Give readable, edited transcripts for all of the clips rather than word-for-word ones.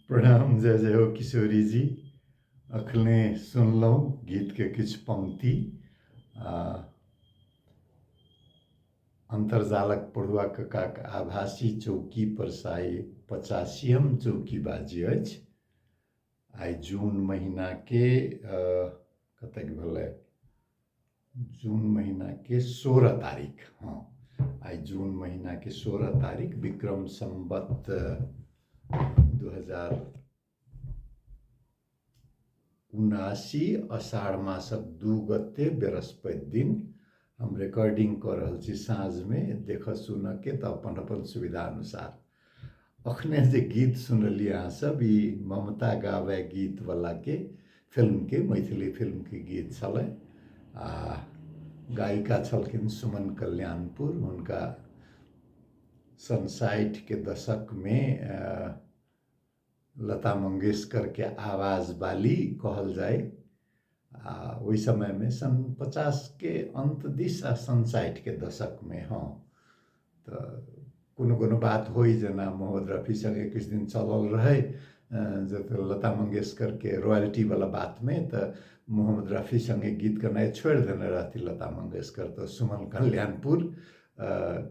प्रणाम, जय जय हो किशोरी जी। अखने सुनलहुँ गीतके किछु पंक्ति। आ अन्तर्जालक पढ़ुआ ककाक आभासी चौकी पर साइ पचासीयम चौकीबाजी अछि। आइ जून महीनाके कतेक भेलै, जून महीनाके 16 तारीख। हँ, आइ जून महीनाके 16 तारीख, विक्रम संवत 2079, अषाढ़ मासक 2 गते, बृहस्पति दिन। हम रिकॉर्डिंग कऽ रहल छी साँझमे, देखऽ सुनऽके तऽ अपन अपन सुविधा अनुसार। अखने जे गीत सुनलियै अहाँ सब, ई ममता गाबै गीतवलाके फिल्मके, मैथिली फिल्मके गीत छलै आ गायिका छलखिन सुमन कल्याणपुर। हुनका सन 60के दशकमे लता मंगेशकरके आवाज बाली कहल जाय आ ओहि समयमे सन 50के अन्त दिस आ सन 60के दशकमे। हँ, तऽ कोनो कोनो बात होइ, जेना मोहम्मद रफी सङ्गे किछु दिन चलल रहै जे लता मंगेशकरके रॉयल्टीवला बातमे, तऽ मोहम्मद रफी सङ्गे गीत गेनाइ छोड़ि देने रहथिन लता मंगेशकर, तऽ सुमन कल्याणपुर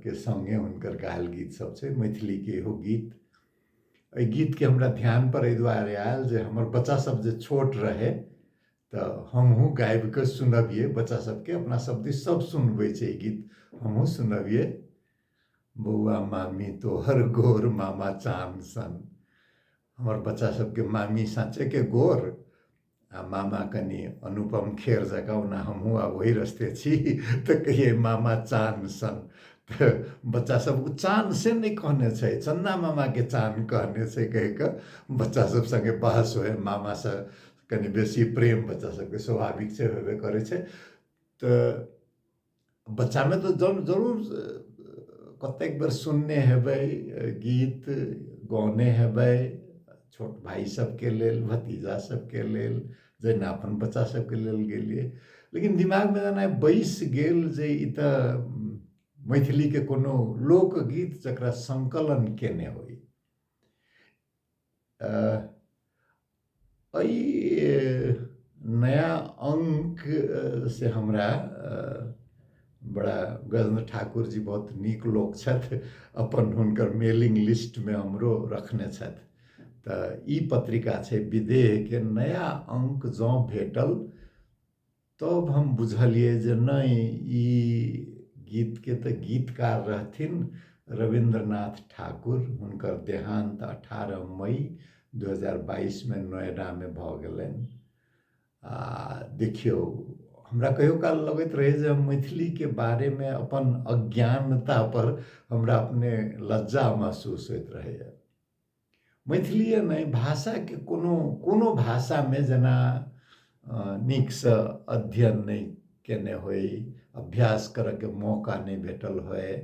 के सङ्गे हुनकर गायल गीत सब छै मैथिलीके। इहो गीत, एहि गीतके हमरा ध्यानपर एहि दुआरे आयल जे हमर बच्चासभ जे छोट रहै तऽ हमहूँ गाबि कऽ सुनबियै बच्चा सबके। अपना सब दिस सब सुनबै छै ई गीत, हमहूँ सुनबियै, बौआ मामी तोहर गोर मामा चान सन। हमर बच्चा सबके मामी साँचेके गोर आ मामा कनि अनुपम खेर जकाँ, ओना हमहूँ आब ओही रस्ते छी, तऽ कहियै मामा चान सन। तऽ बच्चा सब ओ चान से नहि कहने छै, चन्दा मामाके चान कहने छै कहि कऽ बच्चा सब सङ्गे बहस होइ। मामासँ कनि बेसी प्रेम बच्चा सबके स्वाभाविक छै, होबे करै छै। तऽ बच्चामे तऽ जरूर कतेक बेर सुनने हेबै, गीत गौने हेबै, छोट भाइ सबके लेल, भतीजा सबके लेल, जेना अपन बच्चा सबके लेल गेलियै, लेकिन दिमागमे जेना बैस गेल जे ई तऽ मैथिलीके कोनो लोकगीत जकरा संकलन केने होइ। एहि नया अङ्क से हमरा बड़ा, गजेन्द्र ठाकुर जी बहुत नीक लोक छथि, अपन हुनकर मेलिंग लिस्टमे हमरो रखने छथि। तऽ ई पत्रिका छै विदेहके नया अङ्क जँ भेटल तब हम बुझलियै जे नहि, ई गीतके तऽ गीतकार रहथिन रवीन्द्रनाथ ठाकुर। हुनकर देहान्त 18 मई 2022मे नोएडामे भऽ गेलनि। आ देखियौ, हमरा कहियो काल लगैत रहै जे हम मैथिलीके बारेमे अपन अज्ञानता पर हमरा अपने लज्जा महसूस होइत रहैए। मैथिलीए नहि, भाषाके कोनो कोनो भाषामे जेना नीकसँ अध्ययन नहि केने होइ, अभ्यास करऽके मौका नहि भेटल होइ।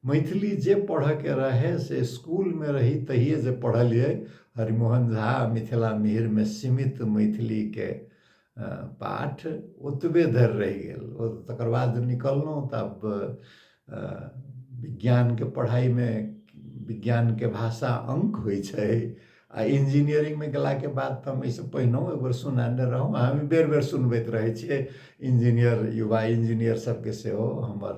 मैथिली जे पढ़ऽके रहै से इसकुलमे रही तहिए जे पढ़लियै हरिमोहन झा, मिथिला मिहिरमे सीमित मैथिलीके पाठ ओतबे धरि रहि गेल। ओ तकर बाद जे निकललहुँ तऽ आब विज्ञानके पढ़ाइमे विज्ञानके भाषा अङ्क होइ छै आ इंजीनियरिंगमे गेलाके बाद तऽ हम एहिसँ पहिनहु एक बेर सुनेने रहौँ, हम बेर बेर सुनबैत रहै छियै इंजीनियर, युवा इंजीनियर सबके सेहो। हमर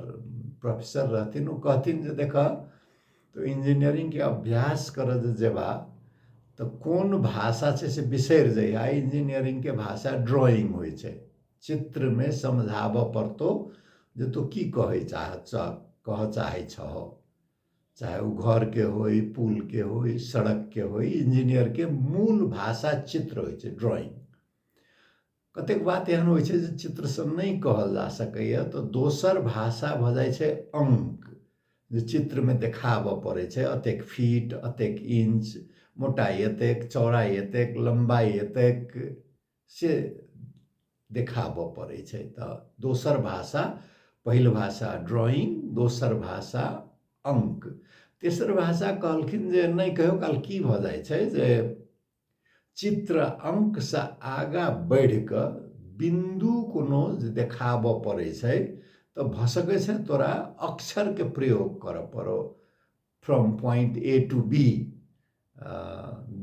प्रोफेसर रहथिन, ओ कहथिन जे देखऽ तऽ इंजीनियरिंगके अभ्यास करऽ जे जेबा तऽ कोन भाषा छै से बिसरि जइहा। इंजीनियरिंगके भाषा ड्रॉइंग होइ छै, चित्रमे समझाबऽ पड़तौ जे तू की कहै चाह कहऽ चाहै छहो, चाहे ओ घरके होइ, पुलके होइ, सड़कके होइ। इंजीनियरके मूल भाषा चित्र होइ छै, ड्रॉइंग। कतेक बात एहन होइ छै जे चित्रसँ नहि कहल जा सकैए, तऽ दोसर भाषा भऽ जाइ छै अङ्क, जे चित्रमे देखाबऽ पड़ै छै, एतेक फीट, एतेक इंच, मोटाइ एतेक, चौड़ाइ एतेक, लम्बाइ एतेक, से देखाबऽ पड़ै छै। तऽ दोसर भाषा, पहिल भाषा ड्रॉइंग, दोसर भाषा अङ्क, तेसर भाषा कहलखिन जे नहि, कहियो काल की भऽ जाइ छै जे चित्र अङ्कसँ आगाँ बढ़ि कऽ बिन्दु कोनो जे देखाबऽ पड़ै छै तऽ भऽ सकै छै तोरा अक्षरके प्रयोग करऽ पड़ौ, from point A to B.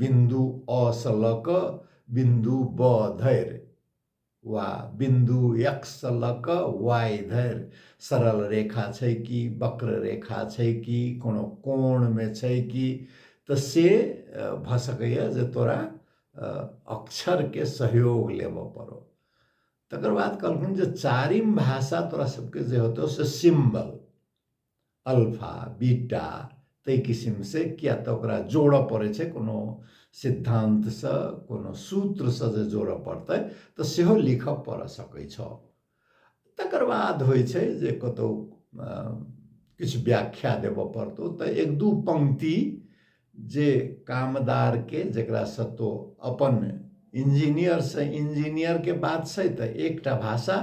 बिन्दु अ सँ लऽ कऽ बिन्दु ब धरि वा बिन्दु यक्स लऽ कऽ वाइ धरि सरल रेखा छै कि वक्र रेखा छै कि कोनो कोणमे छै कि, तऽ से भऽ सकैए जे तोरा अक्षरके सहयोग लेबऽ पड़ौ। तकर बाद कहलखुन जे चारिम भाषा तोरा सबके जे होतौ से सिम्बल, अल्फा बीटा ताहि किसिमसँ, किया तऽ ओकरा जोड़ऽ पड़ै छै कोनो सिद्धान्तसँ, कोनो सूत्रसँ जे जोड़ऽ पड़तै तऽ सेहो लिखऽ पड़ऽ सकै छौ। तकर बाद होइ छै जे कतहु किछु व्याख्या देबऽ पड़तौ तऽ एक दू पंक्ति जे कामदारके, जकरासँ तो अपन इंजीनियरसँ इंजीनियरके बात छै तऽ एकटा भाषा,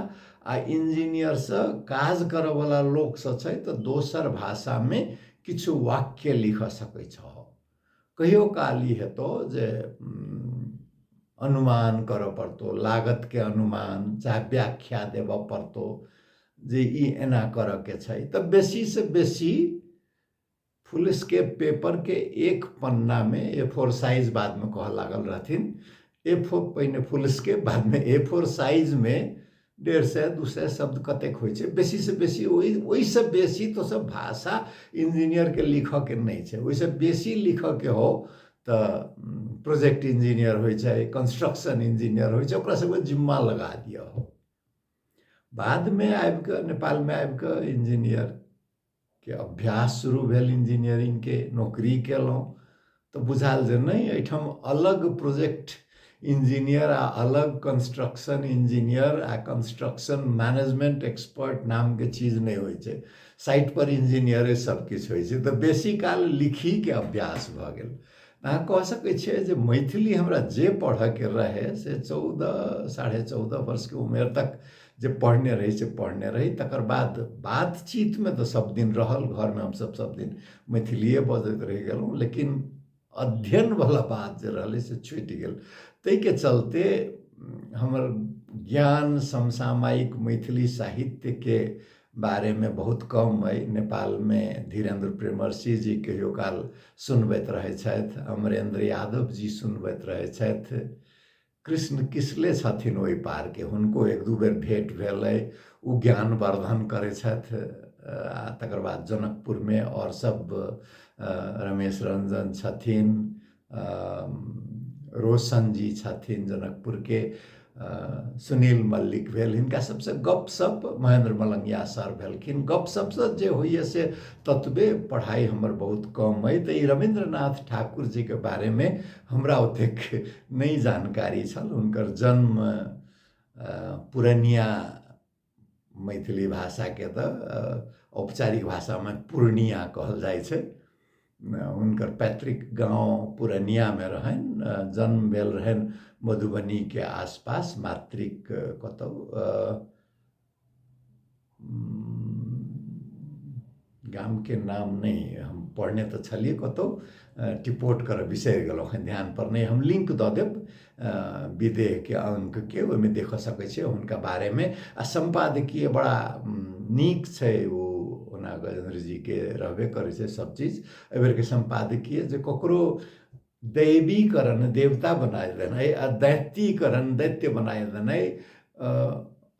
आ इंजीनियरसँ काज करऽवला लोकसँ छै तऽ दोसर भाषामे किछु वाक्य लिखऽ सकै छह। कहियो काल ई हेतौ जे अनुमान करऽ पड़तौ, लागतके अनुमान चाहे व्याख्या देबऽ पड़तौ जे ई एना करऽके छै, तऽ बेसीसँ बेसी फुलस्केप पेपरके एक पन्नामे ए फोर साइज बादमे कहऽ लागल रहथिन, ए फोर पहिने फुलस्केप बादमे ए फोर साइजमे 150 200 शब्द कतेक होइ छै बेसीसँ बेसी, ओहिसँ बेसी तऽ सब भाषा इंजीनियरके लिखऽके नहि छै। ओहिसँ बेसी लिखऽके हो तऽ प्रोजेक्ट इंजीनियर होइ छै, कंस्ट्रक्शन इंजीनियर होइ छै, ओकरा सबके जिम्मा लगा दिअ। बादमे आबिकऽ नेपालमे आबिकऽ इंजीनियर के अभ्यास शुरू भेल, इंजीनियरिंगके नौकरी केलहुँ तऽ बुझायल जे नहि, एहिठाम अलग प्रोजेक्ट इंजीनियर आ अलग कंस्ट्रक्शन इंजीनियर आ कंस्ट्रक्शन मैनेजमेंट एक्सपर्ट नामके चीज नहि होइ छै, साइट पर इंजीनियरे सब किछु होइ छै। तऽ बेसी काल लिखीके अभ्यास भऽ गेल। अहाँ कह सकै छियै जे मैथिली हमरा जे पढ़ऽके रहै से 14 14.5 वर्षके उमेर तक जे पढ़ने रही से पढ़ने रही। तकर बाद बातचीतमे तऽ सब दिन रहल, घरमे हमसब सब दिन मैथिलिए बजैत रहि गेलहुँ, लेकिन अध्ययनवला बात जे रहलै से छुटि गेल। ताहिके चलते हमर ज्ञान समसामयिक मैथिली साहित्यके बारेमे बहुत कम अइ। नेपालमे धीरेन्द्र प्रेमर्षि जी कहियो काल सुनबैत रहै छथि, अमरेन्द्र यादव जी सुनबैत रहै छथि, कृष्ण किसले छथिन ओहि पारके, हुनको एक दू बेर भेँट भेल अइ, ओ ज्ञानवर्धन करै छथि। आ तकर बाद जनकपुरमे आओर सब रमेश रंजन छथिन, रोशन जी छथिन जनकपुरके, सुनील मल्लिक भेल, हिनका सबसँ गपशप, महेंद्र मलंगिया सर भेलखिन, गपशपसँ जे होइए से ततबे, पढ़ाइ हमर बहुत कम अइ। तऽ ई रविन्द्रनाथ ठाकुर जीके बारेमे हमरा ओतेक नहि जानकारी छल। हुनकर जन्म पुरनिया, मैथिली भाषाके तऽ औपचारिक भाषामे पूर्णिया कहल जाइ छै, हुनकर पैतृक गाँव पुरनियामे रहनि। जन्म भेल रहनि मधुबनीके आसपास, मातृक कतहु गामके नाम नहि हम पढ़ने तऽ छलियै कतहु, टिपोट करऽ बिसरि गेलहुँ, एखन ध्यानपर नहि। हम लिंक दऽ देब विदेहके अङ्कके, ओहिमे देखऽ सकै छियै हुनका बारेमे। आ सम्पादकीय बड़ा नीक छै ओ, ओना गजेन्द्र जीके रहबे करै छै सब चीज। एहिबेरके सम्पादकीय जे ककरो दैवीकरण देवता बना देनाइ आ दैत्यीकरण दैत्य बना देनाइ,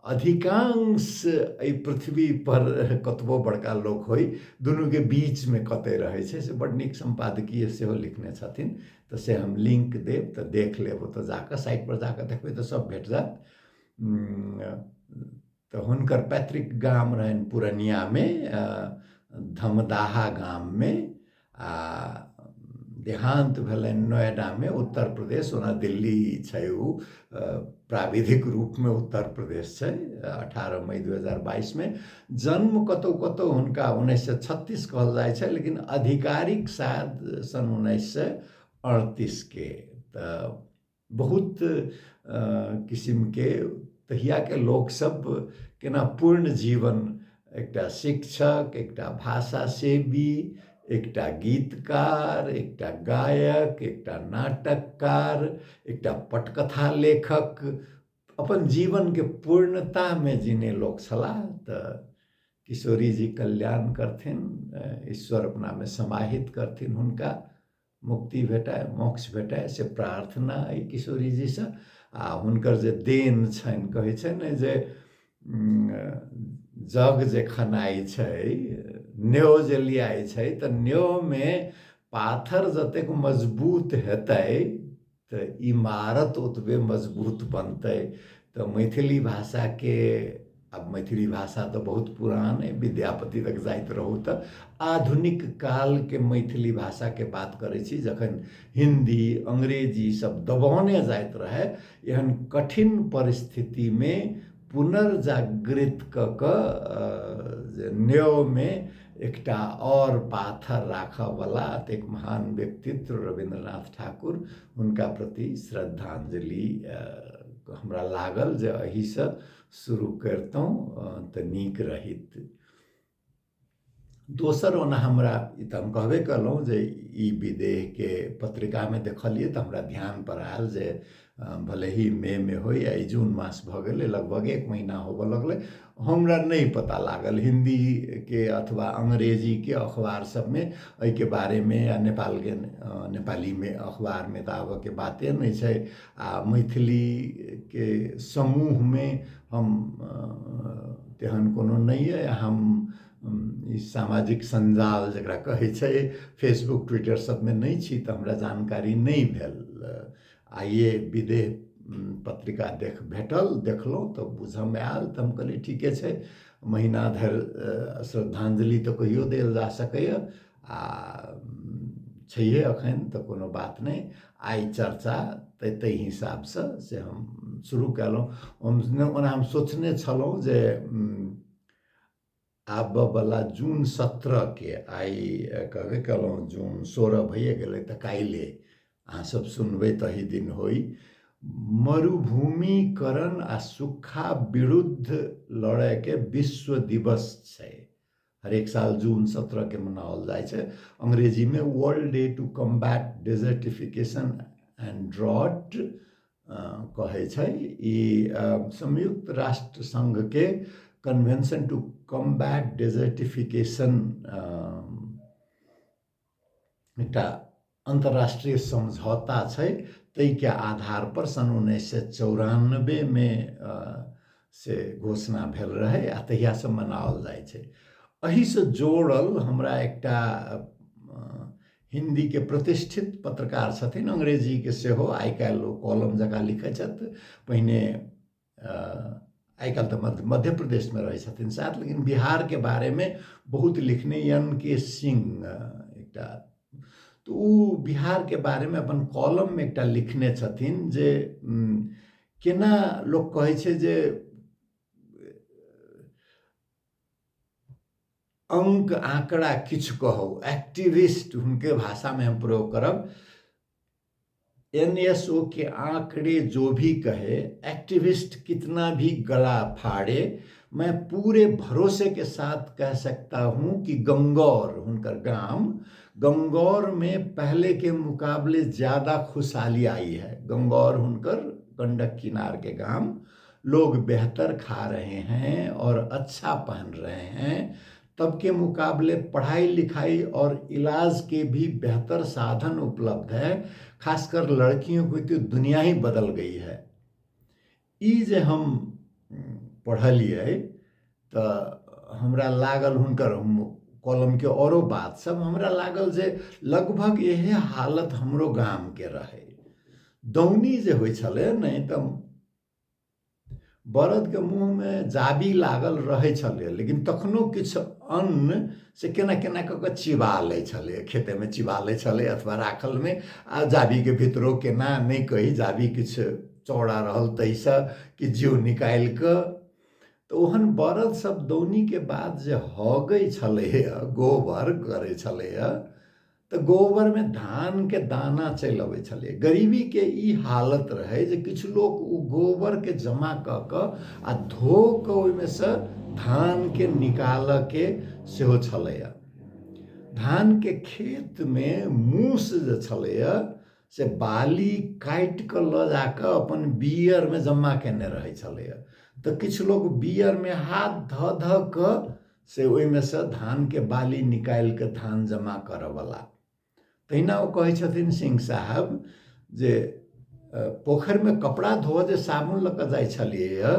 अधिकांश एहि पृथ्वी पर कतबो बड़का लोक होइ दुनूके बीचमे कतऽ रहै छै, से बड्ड नीक सम्पादकीय सेहो लिखने छथिन। तऽ से हम लिंक देब तऽ देख लेब, ओतऽ जाकऽ साइट पर जाकऽ देखबै तऽ सब भेट जायत। तऽ हुनकर पैतृक गाम रहनि पुरनियामे, धमदाहा गाममे, आ देहान्त भेलनि नोएडामे, उत्तर प्रदेश। ओना दिल्ली छै ओ, प्राविधिक रूपमे उत्तर प्रदेश छै। 18 मई 2022मे जन्म, कतहु कतहु हुनका 1936 कहल जाइ छै, लेकिन आधिकारिक शायद सन् 1938के। तऽ बहुत किसिमके तहियाके लोकसब केना पूर्ण जीवन एकटा शिक्षक, एकटा भाषा सेवी, एकटा गीतकार, एकटा गायक, एकटा नाटककार, एकटा पटकथा लेखक, अपन जीवनके पूर्णतामे जीने लोक छलाह। तऽ किशोरी जी कल्याण करथिन, ईश्वर अपनामे समाहित करथिन हुनका। मुक्ति भेटय, मोक्ष भेटय, से प्रार्थना अइ किशोरीजीसँ। आ हुनकर जे देन छनि, कहै छै ने जे जग जे खनाइ छै, न्यो जे लियाइ छै, तऽ न्योमे पाथर जतेक मजबूत हेतै तऽ इमारत ओतबे मजबूत बनतै। तऽ मैथिली भाषाके, आब मैथिली भाषा तऽ बहुत पुरान अइ, विद्यापति तक जाइत रहू तऽ आधुनिक कालके मैथिली भाषाके बात करै छी, जखन हिन्दी अंग्रेजी सब दबौने जाइत रहै, एहन कठिन परिस्थितिमे पुनर्जागृत कऽ कऽ जे न्योमे एकटा आओर पाथर राखऽवला एतेक महान व्यक्तित्व रवीन्द्रनाथ ठाकुर, हुनका प्रति श्रद्धांजलि हमरा लागल जे एहिसँ शुरू करितहुँ तऽ नीक रहित। दोसर, ओना हमरा ई तऽ हम कहबे कयलहुँ जे ई विदेहके पत्रिकामे देखलियै तऽ हमरा ध्यान पर आयल जे भले ही मईमे होइ या ई जून मास भऽ गेलै, लगभग एक महीना होबऽ लगलै, हमरा नहि पता लागल हिन्दीके अथवा अंग्रेजीके अखबार सबमे एहिके बारेमे, या नेपालके नेपालीमे अखबारमे तऽ आबऽके बाते नहि छै। आ मैथिलीके समूहमे हम तेहन कोनो नहि अइ, हम ई सामाजिक सञ्जाल जकरा कहै छै फेसबुक ट्विटर सबमे नहि छी, तऽ हमरा जानकारी नहि भेल। आइए विदेह पत्रिका देख भेटल, देखलहुँ तऽ बुझऽमे आयल, तऽ हम कहलियै ठीके छै, महीना धरि श्रद्धांजलि तऽ कहियो देल जा सकैए आ छैहे एखन तऽ कोनो बात नहि। आइ चर्चा ताहि हिसाबसँ से हम शुरू कयलहुँ। हम ओना हम सोचने छलहुँ जे आबऽवला जून 17के, आइ कहबे कयलहुँ जून 16 भइए गेलै, तऽ काल्हि अहाँ सब सुनबै तही दिन होइ, मरुभूमिकरण आ सुखा विरुद्ध लड़ैके विश्व दिवस छै। हरेक साल जून 17के मनाओल जाइ छै। अंग्रेजीमे world day to combat desertification and drought कहै छै। ई संयुक्त राष्ट्र संघके कन्वेंशन टू कम्बैट डेजर्टिफिकेशन एकटा अन्तर्राष्ट्रीय समझौता छै, ताहिके आधार पर सन् 1994मे से घोषणा भेल रहै आ तहियासँ मनाओल जाइ छै। एहिसँ जोड़ल हमरा एकटा हिन्दीके प्रतिष्ठित पत्रकार छथिन, अंग्रेजीके सेहो आइ काल्हि ओ कॉलम जकाँ लिखै छथि, पहिने आइ काल्हि तऽ मध्य प्रदेशमे रहै छथिन शायद, लेकिन बिहारके बारेमे बहुत लिखने एन के सिंह एकटा, तऽ ओ बिहारके बारेमे अपन कॉलममे एकटा लिखने छथिन जे केना लोक कहै छै जे अंक आंकड़ा किछु कहू, एक्टिविस्ट हुनके भाषामे हम प्रयोग करब, एनएसओ के आंकड़े जो भी कहे, एक्टिविस्ट कितना भी गला फाड़े, मैं पूरे भरोसे के साथ कह सकता हूं कि गंगौर, हुनकर गाम गंगौर में पहले के मुकाबले ज़्यादा खुशहाली आई है। गंगौर हुनकर गंडक किनार के गाम, लोग बेहतर खा रहे हैं और अच्छा पहन रहे हैं, तब के मुकाबले पढ़ाई लिखाई और इलाज के भी बेहतर साधन उपलब्ध है, खासकर लड़कियों की तो दुनिया ही बदल गई है। ई जे हम पढ़लियै तऽ हमरा लागल हुनकर कॉलमके औरो बात सब हमरा लागल जे लगभग इहे हालत हमरो गामके रहै। दौनी जे होइ छलै ने तऽ बरदके मुँहमे जाबी लागल रहै छलै, लेकिन तखनो किछु अन्न से केना केना कऽ कऽ चिबा लै छलै, खेतेमे चिबा लै छलै अथवा राखलमे, आ जाबीके भीतरो केना नहि कही, जाबी किछु चौड़ा रहल ताहिसँ कि जीव निकालि कऽ, तऽ ओहन बरद सब दौनीके बाद जे हगै छलैए, गोबर करै छलैए, तऽ गोबरमे धानके दाना चलि अबै छलै। गरीबीके ई हालत रहै जे किछु लोक ओ गोबरके जमा कऽ कऽ आ धो कऽ ओहिमे सँ धानके निकालऽके सेहो छलैए। धानके खेतमे मूस जे छलैए से बाली काटि कऽ लऽ जाकऽ अपन बियरमे जमा केने रहै छलैए, तऽ किछु लोक बियरमे हाथ धऽ धऽ कऽ से ओहिमे सँ धानके बाली निकालि कऽ धान जमा करऽवला। तहिना ओ कहै छथिन सिंह साहब जे पोखरिमे कपड़ा धोअ जे साबुन लऽ कऽ जाइ छलियै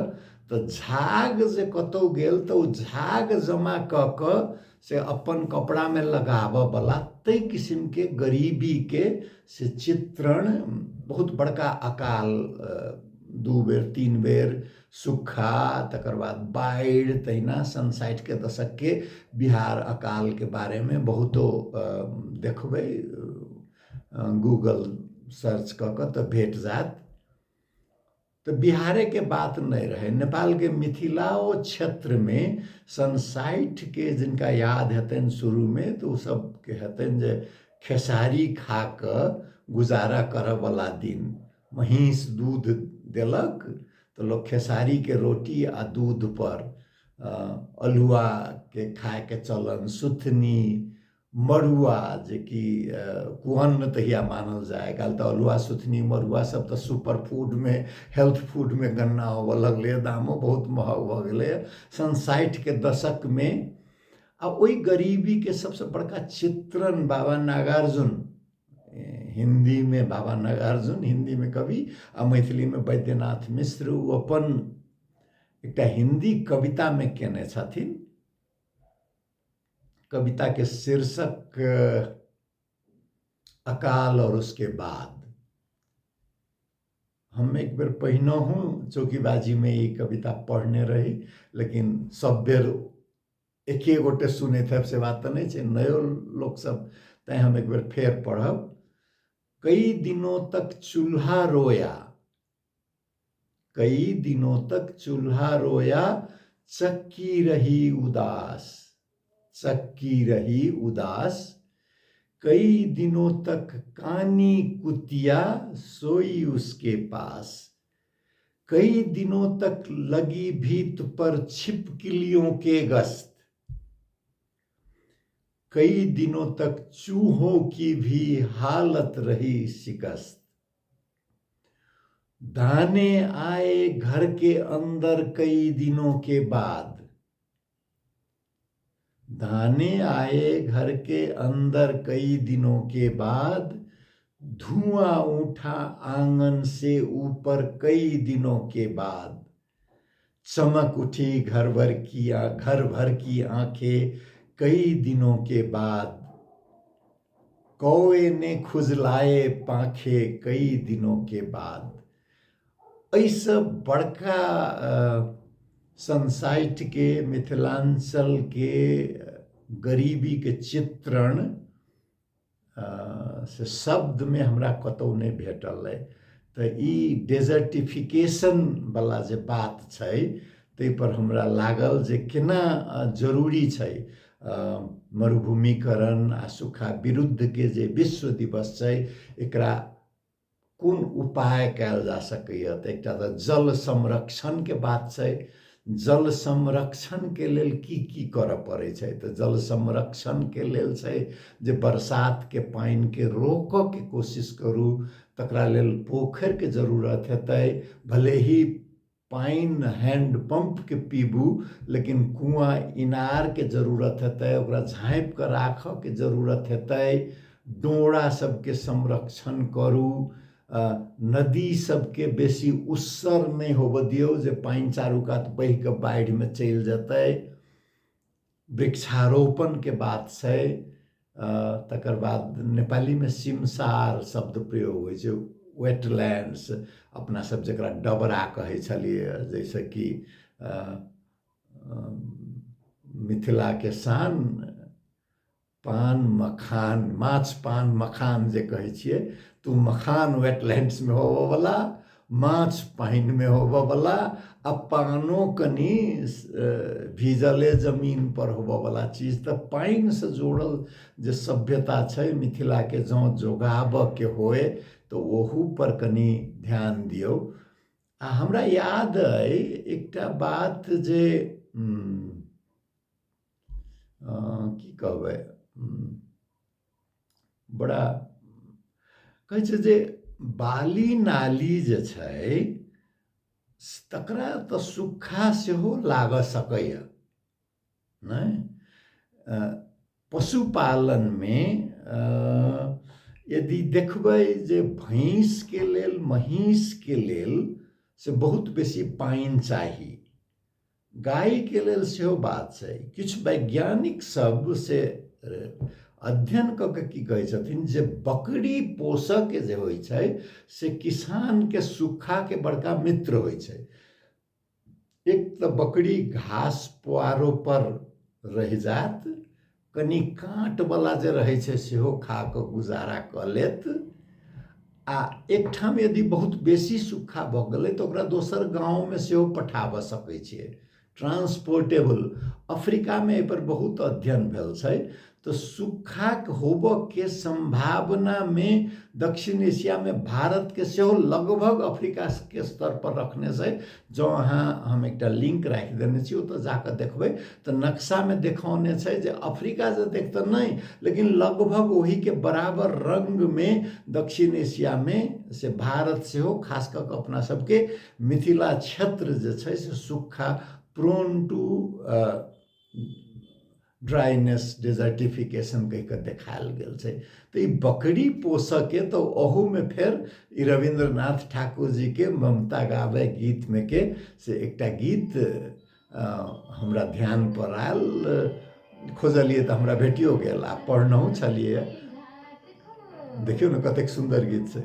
तऽ झाग जे कतहु गेल तऽ ओ झाग जमा कऽ कऽ से अपन कपड़ामे लगाबऽवला ताहि किसिमके गरीबीके से चित्रण। बहुत बड़का अकाल, 2 बेर 3 बेर सुखा, तकर बाद बाढ़ि। तहिना सन 60के दशकके बिहार अकालके बारेमे बहुतो देखबै गूगल सर्च कऽ कऽ तऽ भेट जायत। तऽ बिहारेके बात नहि रहै, नेपालके मिथिलाओ क्षेत्रमे सन 60के जिनका याद हेतनि शुरूमे तऽ ओ सबके हेतनि जे खेसारी खा कऽ गुजारा करऽवला दिन। महीँस दूध देलक तऽ लोक खेसारीके रोटी आ दूध पर अल्हुआके खायके चलन, सुथनी, मड़ुआ जेकि कुअन्न तहिया मानल जाय। आइ काल्हि तऽ अल्हुआ, सुथनी, मड़ुआ सब तऽ सुपर फूडमे, हेल्थ फूडमे गणना होबऽ लगलैए, दामो बहुत महग भऽ गेलैए सन 60के दशकमे। आ ओहि गरीबीके सबसँ बड़का चित्रण बाबा नागार्जुन, हिन्दीमे बाबा नागार्जुन, हिन्दीमे कवि आ मैथिलीमे वैद्यनाथ मिश्र, ओ अपन एकटा हिन्दी कवितामे केने छथिन। कविता के शीर्षक अकाल और उसके बाद। हम एक बेर पहिनहुँ चौकीबाजीमे ई कविता पढ़ने रही, लेकिन सब बेर एके गोटे सुनैत हैब से बात तऽ नहि छै, नयो लोकसब, तैँ हम एक बेर फेर पढ़ब। कई दिनों तक चूल्हा रोया, कई दिनों तक चूल्हा रोया, चक्की रही उदास, चक्की रही उदास, कई दिनों तक कानी कुतिया सोई उसके पास, कई दिनों तक लगी भीत पर छिपकलियों के गश्त, कई दिनों तक चूहों की भी हालत रही शिकस्त, दाने आए घर के अंदर कई दिनों के बाद, दाने आए घर के अंदर कई दिनों के बाद, धुआं उठा आंगन से ऊपर कई दिनों के बाद, चमक उठी घर भर की घर भर की आंखें कई दिनों के बाद, कौए ने खुजलाए पाखे कई दिनों के बाद। एहिसँ बड़का सन 60के मिथिलाञ्चलके गरीबीके चित्रण से शब्दमे हमरा कतहु नहि भेटल अइ। तऽ ई डेजर्टिफिकेशन वला जे बात छै ताहिपर हमरा लागल जे केना जरूरी छै मरुभूमिकरण आ सूखा विरुद्धके जे विश्व दिवस छै एकरा कोन उपाय कयल जा सकैए। तऽ एकटा तऽ जल संरक्षणके बात छै। जल संरक्षणके लेल की की करऽ पड़ै छै? तऽ जल संरक्षणके लेल छै जे बरसातके पानिके रोकऽके कोशिश करू, तकरा लेल पोखरिके जरूरत हेतै। भले ही पानि हैंड पम्पके पीबू, लेकिन कुआँ इनारके जरूरत हेतै, ओकरा झाँपि कऽ राखऽके जरूरत हेतै। डोरा सबके संरक्षण करू, नदी सबके बेसी उत्सर नहि होबऽ दियौ जे पानि चारू कात बहि कऽ बाढ़िमे चलि जेतै। वृक्षारोपणके बात छै। तकर बाद नेपालीमे सिमसार शब्द प्रयोग होइ छै, वेटलैंड्स, अपना सब जकरा डबरा कहै छलियै, जैसे कि मिथिलाके शान पान मखान, माछ पान मखान जे कहै छियै, तऽ ओ मखान वेटलैंड्समे होबऽवला, माछ पानिमे होबऽवला आ पानो कनि भीजले जमीन पर होबऽवला चीज। तऽ पानिसँ जोड़ल जे सभ्यता छै मिथिलाके, जँ जोगाबऽके होय तऽ ओहू पर कनि ध्यान दियौ। आ हमरा याद अइ एकटा बात जे की कहबै, बड़ा कहै छै जे बाली नाली जे छै तकरा तऽ सुखा सेहो लागऽ सकैए नहि? पशुपालनमे यदि देखबै जे भैँसके लेल, महीँसके लेल से बहुत बेसी पानि चाही, गायके लेल सेहो बात छै। किछु वैज्ञानिक सब से अध्ययन कऽ के की कहै छथिन जे बकरी पोसऽके जे होइ छै से किसानके सुक्खाके बड़का मित्र होइ छै। एक तऽ बकरी घास पुआरो पर रहि जायत, कनि काँटवला जे रहै छै सेहो खा कऽ गुजारा कऽ लेत, आ एकठाम यदि बहुत बेसी सुखा भऽ गेलै तऽ ओकरा दोसर गाँवमे सेहो पठाबऽ सकै छियै, ट्रांसपोर्टेबल। अफ्रीकामे एहिपर बहुत अध्ययन भेल छै। तऽ सुखाक होबऽके सम्भावनामे दक्षिण एशियामे भारतके सेहो लगभग अफ्रीकाके स्तर पर रखने छै। जँ अहाँ, हम एकटा लिंक राखि देने छी, ओतऽ जाकऽ देखबै तऽ नक्शामे देखौने छै जे अफ्रीका जतेक तऽ नहि, लेकिन लगभग ओहिके बराबर रङ्गमे दक्षिण एशियामे से भारत सेहो, खास कऽ कऽ अपना सबके मिथिला क्षेत्र जे छै से सुखा प्रोन टू ड्राइनेस डेजर्टिफिकेशन कहि कऽ देखायल गेल छै। तऽ ई बकरी पोसऽके तऽ ओहूमे फेर ई रविन्द्रनाथ ठाकुर जीके ममता गाबै गीतमे के से एकटा गीत हमरा ध्यान पर आयल, खोजलियै तऽ हमरा भेटियो गेल आ पढ़नहुँ छलियै। देखियौ ने कतेक सुन्दर गीत छै।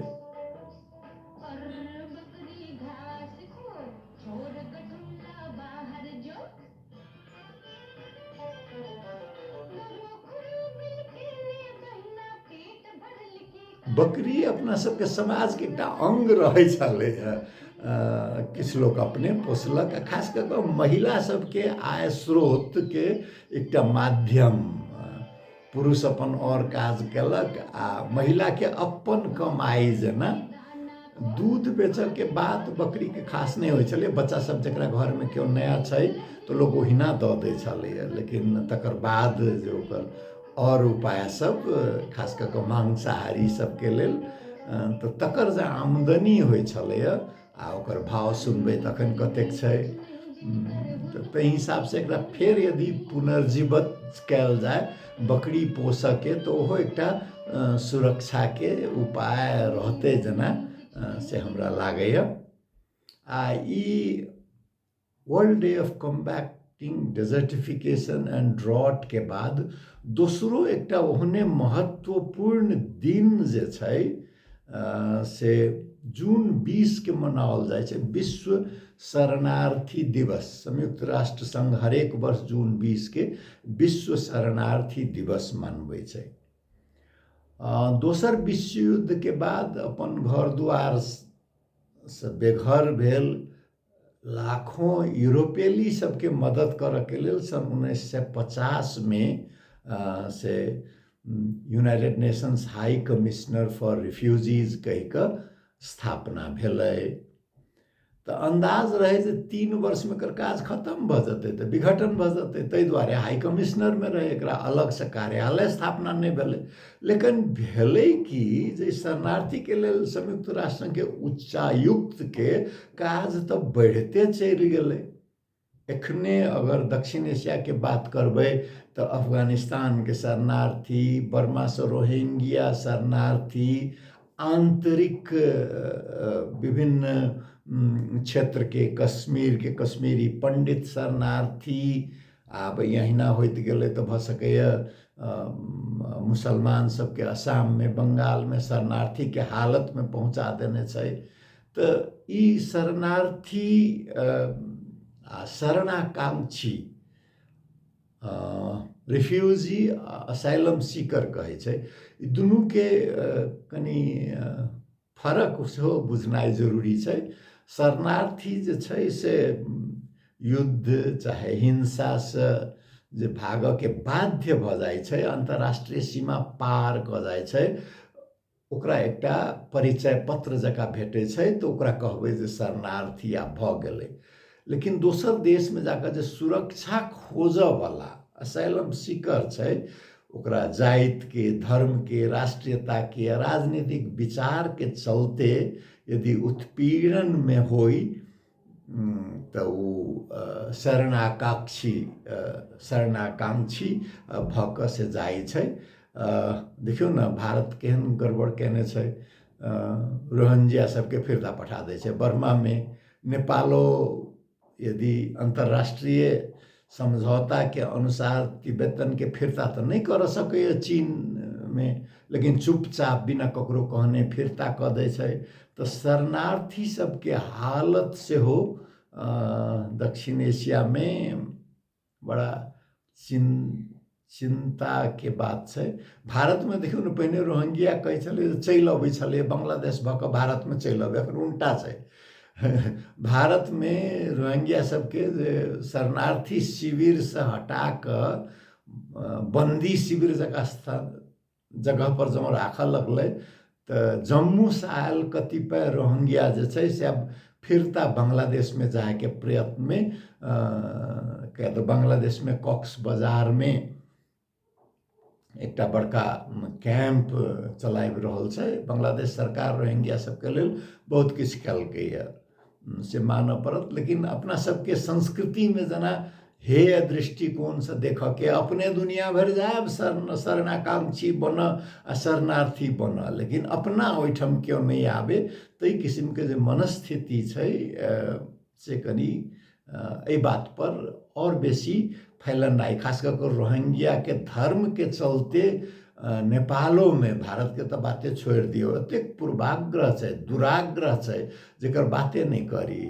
बकरी अपना सबके समाजके एकटा अङ्ग रहै छलै हँ। किछु लोक अपने पोसलक आ खास कऽ कऽ महिला सबके आय स्रोतके एकटा माध्यम। पुरुष अपन आओर काज केलक आ महिलाके अपन कमाइ, जेना दूध बेचऽके बात बकरीके खास नहि होइ छलै। बच्चा सब जकरा घरमे केओ नया छै तऽ लोक ओहिना दऽ दै छलैए, लेकिन तकर बाद जे ओकर आओर उपाय सब, खास कऽ कऽ मांसाहारी सबके लेल, तऽ तकर जे आमदनी होइ छलैए आ ओकर भाव सुनबै तखन कतेक छै। तऽ ताहि हिसाबसँ एकरा फेर यदि पुनर्जीवित कयल जाय बकरी पोसऽके, तऽ ओहो एकटा सुरक्षाके उपाय रहतै जेना से हमरा लागैए। आ ई world day of combating desertification and drought के बाद दोसरो एकटा ओहने महत्वपूर्ण दिन जे छै से जून 20 के मनाओल जाइ छै, विश्व शरणार्थी दिवस। संयुक्त राष्ट्र संघ हरेक वर्ष जून 20 के विश्व शरणार्थी दिवस मनबै छै। दोसर विश्व युद्ध के बाद अपन घर दुआर से बेघर भेल लाखों यूरोपेली सबके मदद करऽके लेल सन् 1950मे से United Nations High Commissioner for Refugees कहि कऽ स्थापना भेलै। तऽ अन्दाज रहै जे 3 वर्षमे एकर काज खतम भऽ जेतै तऽ विघटन भऽ जेतै, ताहि दुआरे हाई कमिश्नरमे रहै, एकरा अलगसँ कार्यालय स्थापना नहि भेलै। लेकिन भेलै कि जे शरणार्थीके लेल संयुक्त राष्ट्र संघके उच्चायुक्तके काज तऽ बढ़िते चलि गेलै। एखने अगर दक्षिण एशियाके बात करबै तऽ अफगानिस्तानके शरणार्थी, बर्मासँ रोहिंग्या शरणार्थी, आन्तरिक विभिन्न क्षेत्रके कश्मीरके कश्मीरी पण्डित शरणार्थी, आब अहिना होइत गेलै तऽ भऽ सकैए मुसलमान सबके असाममे बंगालमे शरणार्थीके हालतमे पहुँचा देने छै। तऽ ई शरणार्थी आ शरणाकांक्षी, रिफ्यूजी असाइलम सीकर कहै छै, ई दुनूके कनि फरक सेहो बुझनाइ जरूरी छै। शरणार्थी जे छै से युद्ध चाहे हिंसासँ जे भागऽके बाध्य भऽ जाइ छै, अन्तर्राष्ट्रीय सीमा पार कऽ जाइ छै, ओकरा एकटा परिचय पत्र जकाँ भेटै छै तऽ ओकरा कहबै जे शरणार्थी आब भऽ गेलै। लेकिन दोसर देशमे जाकऽ जे सुरक्षा खोजऽवला असाइलम सीकर छै, ओकरा जातिके, धर्मके, राष्ट्रीयताके, राजनीतिक विचारके चलते यदि उत्पीड़नमे होइ तऽ ओ शरणाकांक्षी शरणाकांक्षी भऽ कऽ से जाइ छै। देखियौ ने भारत केहन गड़बड़ केने छै, रोहिंग्या सबके फिरता पठा दै छै बर्मामे। नेपालो यदि अन्तर्राष्ट्रीय समझौताके अनुसार तिब्बतनके फिर्ता तऽ नहि करऽ सकैए चीनमे, लेकिन चुपचाप बिना ककरो कहने फिर्ता कऽ दै छै। तऽ शरणार्थी सबके हालत सेहो दक्षिण एशियामे बड़ा चिन्ताके बात छै। भारतमे देखियौ ने, पहिने रोहिंग्या कहै छलै चलि अबै छलै बांग्लादेश भऽ कऽ भारतमे चलि अबै, एखन उल्टा छै। भारतमे रोहिंग्या सबके जे शरणार्थी शिविरसँ हटा कऽ बन्दी शिविर जकाँ स्थान जगह पर जँ राखऽ लगलै तऽ जम्मूसँ आयल कतिपय रोहिंग्या जे छै से आब फिरता बांग्लादेशमे जायके प्रयत्नमे, किया तऽ बांग्लादेशमे कॉक्स बाजारमे एकटा बड़का कैम्प चलाबि रहल छै बांग्लादेश सरकार। रोहिंग्या सबके लेल बहुत किछु केलकैए से मानऽ पड़त, लेकिन अपना सबके संस्कृतिमे जेना हेय दृष्टिकोणसँ देखऽके, अपने दुनिया भरि जायब शरणाकांक्षी बनऽ आ शरणार्थी बनऽ, लेकिन अपना ओहिठाम केओ नहि आबे, ताहि किसिमके जे मनस्थिति छै से कनि एहि बातपर आओर बेसी फैलनाइ, खास कऽ कऽ रोहिंग्याके धर्मके चलते नेपालोमे, भारतके तऽ बाते छोड़ि दियौ, एतेक पूर्वाग्रह छै, दुराग्रह छै जकर बाते नहि करी।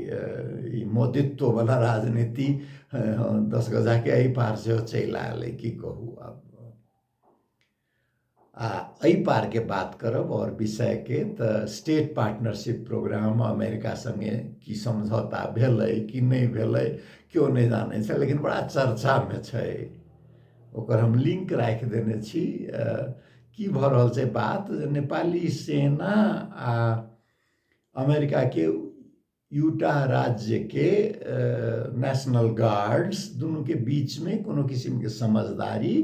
ई मोदित्ववला राजनीति 10 गजाके एहि पार सेहो चलि आयल अइ, की कहू आब। आ एहि पारके बात करब आओर विषयके तऽ स्टेट पार्टनरशिप प्रोग्राम अमेरिका सङ्गे की समझौता भेलै कि नहि भेलै केओ नहि जानै छै, लेकिन बड़ा चर्चामे छै। ओकर हम लिंक राखि देने छी। की भऽ रहल छै बात जे नेपाली सेना आ अमेरिकाके यूटा राज्यके नेशनल गार्ड्स दुनूके बीचमे कोनो किसिमके समझदारी,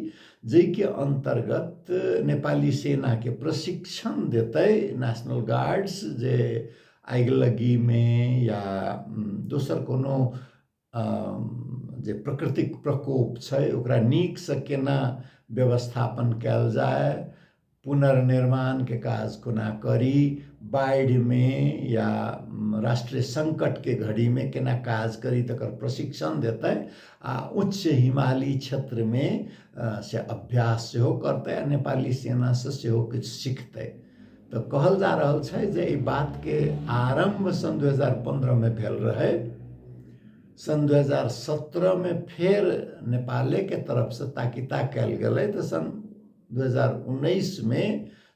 जाहिके अन्तर्गत नेपाली सेनाके प्रशिक्षण देतै नेशनल गार्ड्स, जे आगिलगीमे या दोसर कोनो जे प्राकृतिक प्रकोप छै ओकरा नीकसँ केना व्यवस्थापन कयल जाय, पुनर्निर्माणके काज कोना करी, बाढ़िमे या राष्ट्रीय सङ्कटके घड़ीमे केना काज करी तकर प्रशिक्षण देतै आ उच्च हिमाली क्षेत्रमे से अभ्यास सेहो करतै आ नेपाली सेनासँ सेहो किछु सिखतै। तऽ कहल जा रहल छै जे एहि बातके आरम्भ सन् 2015मे भेल रहै। सन् 2017मे फेर नेपालेके तरफसँ ताकिता कयल गेलै तऽ सन् 2019मे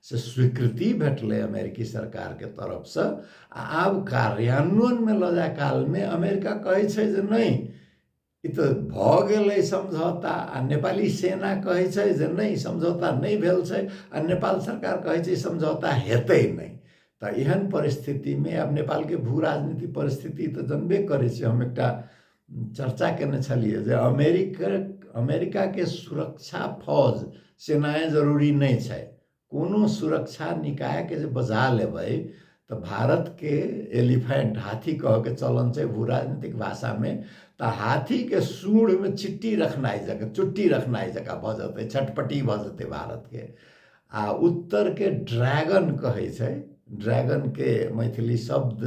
से स्वीकृति भेटलै अमेरिकी सरकारके तरफसँ। आ आब कार्यान्वयनमे लऽ जाय कालमे अमेरिका कहै छै जे नहि, ई तऽ भऽ गेलै समझौता, आ नेपाली सेना कहै छै जे नहि, समझौता नहि भेल छै, आ नेपाल सरकार कहै छै समझौता हेतै नहि। तऽ एहन परिस्थितिमे आब नेपालके भू राजनीति परिस्थिति तऽ जनबे करै छै। हम एकटा चर्चा केने छलियै जे अमेरिकाके सुरक्षा फौज सेनाए जरूरी नहि छै, कोनो सुरक्षा निकायके जे बजा लेबै तऽ भारतके एलिफेंट हाथी कहऽके चलन छै भू राजनीतिक भाषामे, तऽ हाथीके सूँढ़मे चिट्टी रखनाइ जकाँ, चुट्टी रखनाइ जकाँ भऽ जेतै, छटपटी भऽ जेतै भारतके। आ उत्तरके ड्रैगन कहै छै, ड्रैगनके मैथिली शब्द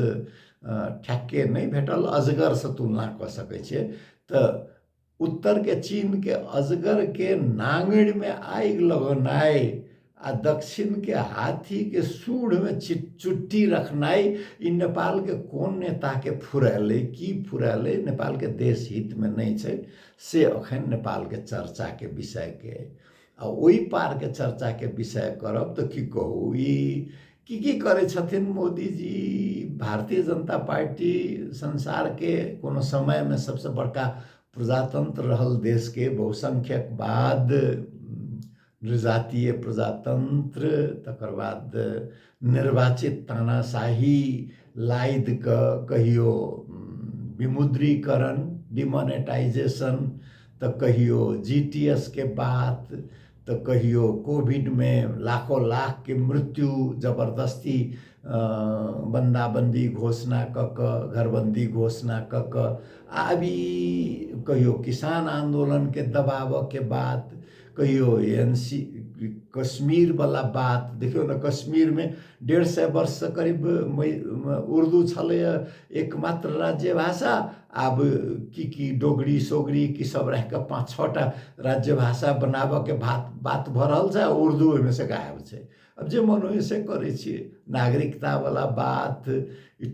ठेक्के नहि भेटल, अजगरसँ तुलना कऽ सकै छियै। तऽ उत्तरके चीनके अजगरके नाङ्गरिमे आगि लगौनाइ आ दक्षिणके हाथीके सूढ़मे चुट्टी रखनाइ, ई नेपालके कोन नेताके फुरेलै, की फुरेलै, नेपालके देश हितमे नहि छै, से अखन नेपालके चर्चाके विषयके। आ ओहि पारके चर्चाके विषय करब तऽ की कहू, ई की की करै छथिन मोदीजी। भारतीय जनता पार्टी संसारके कोनो समयमे सबसँ बड़का प्रजातन्त्र रहल देशके बहुसंख्यकवाद, नृजातीय प्रजातन्त्र, तकर बाद निर्वाचित तानाशाही लादि कऽ कहियो विमुद्रीकरण डिमोनेटाइजेशन, तऽ कहियो GTS के बात, तऽ कहियो कोविडमे लाखों लाखके मृत्यु जबरदस्ती बन्दाबन्दी घोषणा कऽ कऽ, घरबन्दी घोषणा कऽ कऽ, आब ई कहियो किसान आन्दोलनके दबाबऽके बात, कहियो कश्मीर वाला बात देखियौ ने, कश्मीरमे 150 वर्षसँ करीब उर्दू छलैए एकमात्र राज्य भाषा। आब की की डोगरी सोगरी की सब राखि कऽ 5-6 टा राज्य भाषा बनाबऽके बात भऽ रहल छै, आ उर्दू ओहिमे से गायब छै। आब जे मन होइए से करै छियै। नागरिकतावला बात,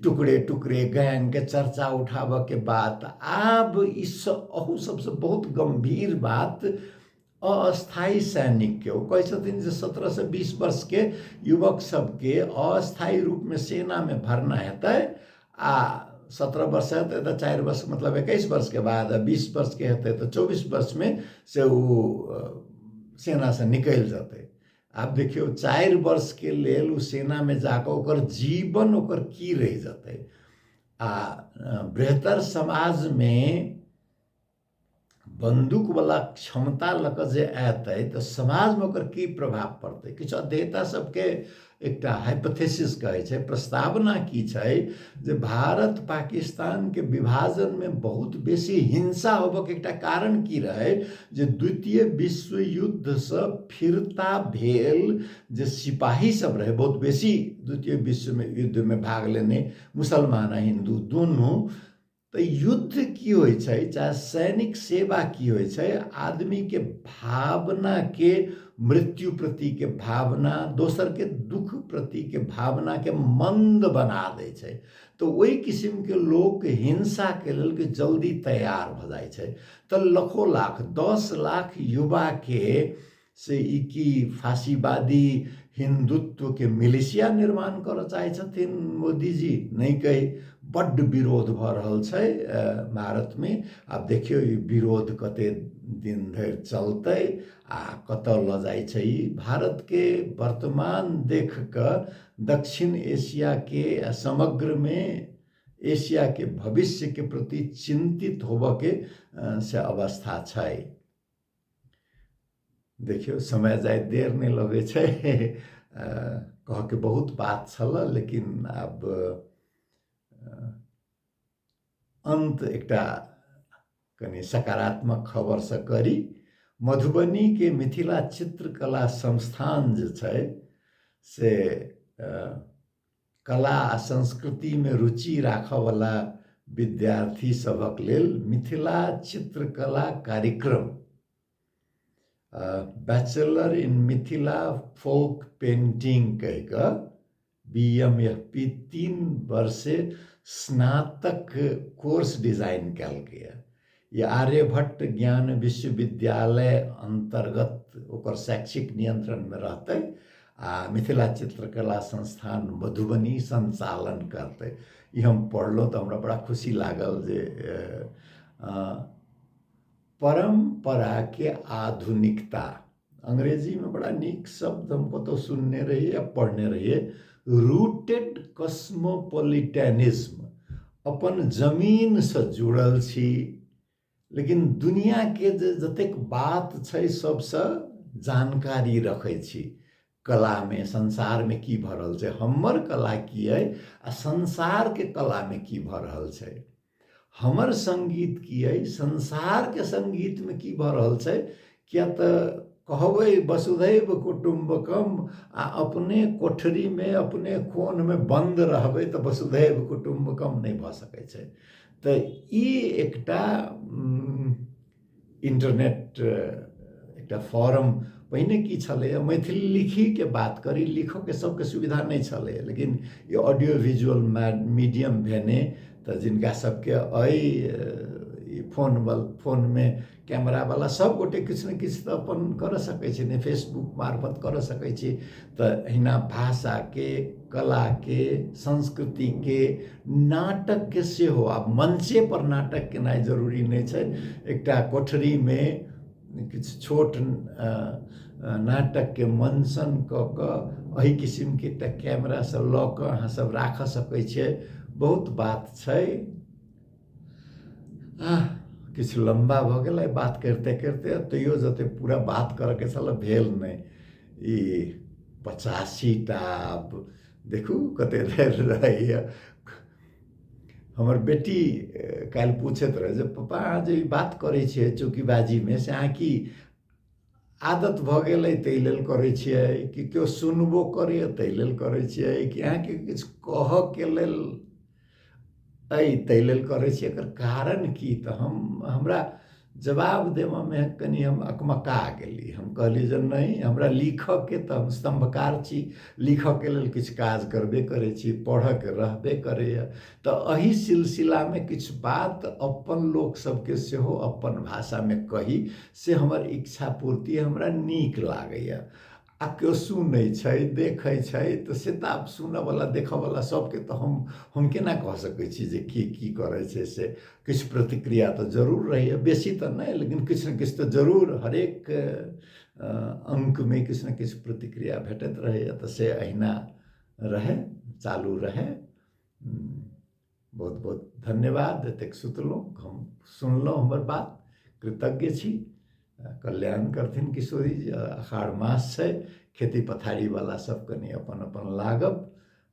टुकड़े टुकड़े गैंगके चर्चा उठाबऽके बात, आब ई सब अहू सबसँ बहुत गम्भीर बात अस्थायी सैनिकके। ओ कहै छथिन जे 17 से 20 वर्षके युवक सबके अस्थायी रूपमे सेनामे भरना हेतै, आ 17 वर्ष हेतै तऽ 4 वर्ष मतलब 21 वर्षके बाद, आ 20 वर्षके हेतै तऽ 24 वर्षमे से ओ सेनासँ निकलि जेतै। आब देखियौ 4 वर्षके लेल ओ सेनामे जाकऽ ओकर जीवन ओकर की रहि जेतै। आ बृहत्तर समाजमे बन्दूकवला क्षमता लऽ कऽ जे अयतै तऽ समाजमे ओकर की प्रभाव पड़तै। किछु अध्येता सबके एकटा हाइपोथेसिस कहै छै, प्रस्तावना की छै जे भारत पाकिस्तानके विभाजनमे बहुत बेसी हिंसा होबऽके एकटा कारण की रहै जे द्वितीय विश्व युद्धसँ फिरता भेल जे सिपाही सब रहै बहुत बेसी द्वितीय विश्व युद्धमे भाग लेने मुसलमान आ हिन्दू दुनू। तऽ युद्ध की होइ छै चाहे सैनिक सेवा की होइ छै, आदमीके भावनाके, मृत्यु प्रतिके भावना, दोसरके दुःख प्रतिके भावनाके मन्द बना दै छै। तऽ ओहि किसिमके लोक हिंसाके लेल के जल्दी तैयार भऽ जाइ छै। तऽ लाखो लाख 10 लाख युवाके से ई की फांसीवादी हिंदुत्वके मिलिशिया निर्माण करऽ चाहै छथिन मोदीजी, नहि कहि बड्ड विरोध भऽ रहल छै भारतमे। आब देखियौ ई विरोध कते दिन धरि चलतै आ कतऽ लऽ जाइ छै ई। भारतके वर्तमान देख कऽ दक्षिण एशियाके आ समग्रमे एशियाके भविष्यके प्रति चिन्तित होबऽके से अवस्था छै। देखियौ समय जाइत देर नहि लगै छै। कहऽके बहुत बात छल लेकिन आब अन्त एकटा कनि सकारात्मक खबरसँ करी। मधुबनीके मिथिला चित्रकला संस्थान जे छै से कला आ संस्कृतिमे रुचि राखऽवला विद्यार्थी सभक लेल मिथिला चित्रकला कार्यक्रम bachelor in Mithila folk painting कहि कऽ BMFP 3 वर्षे स्नातक कोर्स डिजाइन कयलकैए। ई आर्यभट्ट ज्ञान विश्वविद्यालय अन्तर्गत ओकर शैक्षिक नियंत्रणमे रहतै आ मिथिला चित्रकला संस्थान मधुबनी संचालन करतै। ई हम पढ़लहुँ तऽ हमरा बड़ा खुशी लागल जे परम्पराके आधुनिकता, अंग्रेजीमे बड़ा नीक शब्द हम कतहु सुनने रहियै आ पढ़ने रहियै, रूटेड कॉस्मोपॉलिटैनिज्म। अपन जमीनसँ जुड़ल छी लेकिन दुनियाके जे जतेक बात छै सबसँ जानकारी रखै छी। कलामे संसारमे की भऽ रहल छै, हमर कला की अइ आ संसारके कलामे की भऽ रहल छै, हमर सङ्गीत की अइ, संसारके सङ्गीतमे की भऽ रहल छै। किया तऽ कहबै वसुधैव कुटुम्बकम आ अपने कोठरीमे अपने कोनमे बन्द रहबै तऽ वसुधैव कुटुम्बकम नहि भऽ सकै छै। तऽ ई एकटा इंटरनेट एकटा फॉरम, पहिने की छलैए मैथिली लिखीके बात करी, लिखऽके सबके सुविधा नहि छलैए, लेकिन ई ऑडियो विजुअल मीडियम भेने तऽ जिनका सबके अइ ई फोनमे कैमरावला सब गोटे किछु ने किछु तऽ अपन करऽ सकै छै ने, फेसबुक मार्फत करऽ सकै छी। तऽ एहिना भाषाके, कलाके, संस्कृतिके, नाटकके सेहो आब मंचे पर नाटक केनाइ जरूरी नहि छै। एकटा कोठरीमे किछु छोट नाटकके मंचन कऽ कऽ एहि किसिमके एकटा कैमरासँ लऽ कऽ अहाँ सब राखऽ सकै छियै। बहुत बात छै। किछु लम्बा भऽ गेलै बात करिते करिते, तैयो जते पूरा बात करऽके छल भेल नहि। ई 85 टा आब देखू कते देर रहैए। हमर बेटी काल्हि पूछैत रहै जे पप्पा अहाँ जे ई बात करै छियै चौकीबाजीमे से अहाँ की आदत भऽ गेल अइ ताहि लेल करै छियै कि केओ सुनबो करैए ताहि लेल करै छियै कि अहाँके किछु कहऽके लेल अइ ताहि लेल करै छियै एकर कारण की तऽ हम हमरा जवाब देबऽमे कनि हम अकमका गेली हम कहलियै जे नहि हमरा लिखऽके तऽ हम स्तम्भकार छी लिखऽके लेल किछु काज करबे करै छी पढ़ऽके रहबे करैए तऽ एहि सिलसिलामे किछु बात अपन लोक सबके सेहो अपन भाषामे कही से हमर इच्छा पूर्ति हमरा नीक लागैए आ केओ सुनै छै देखै छै तऽ से तऽ आब सुनऽवला देखऽवला सबके तऽ हम हम केना कह सकै छी जे की की करै छै से किछु प्रतिक्रिया तऽ जरूर रहैए बेसी तऽ नहि लेकिन किछु ने किछु तऽ जरूर हरेक अङ्कमे किछु ने किछु प्रतिक्रिया भेटैत रहैए तऽ से अहिना रहै चालू रहै बहुत बहुत धन्यवाद एतेक सुतलहुँ हम सुनलहुँ हमर बात कृतज्ञ छी कल्याण करथिन किशोरी जी आषाढ़ मास छै खेती पथारीवला सब कनि अपन अपन लागब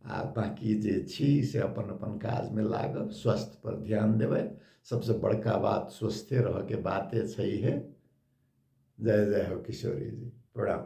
आ बाँकी जे छी से अपन अपन काजमे लागब स्वास्थ्य पर ध्यान देबै सबसँ बड़का बात स्वस्थे रहऽके बाते छैहे जय जय हो किशोरी जी प्रणाम।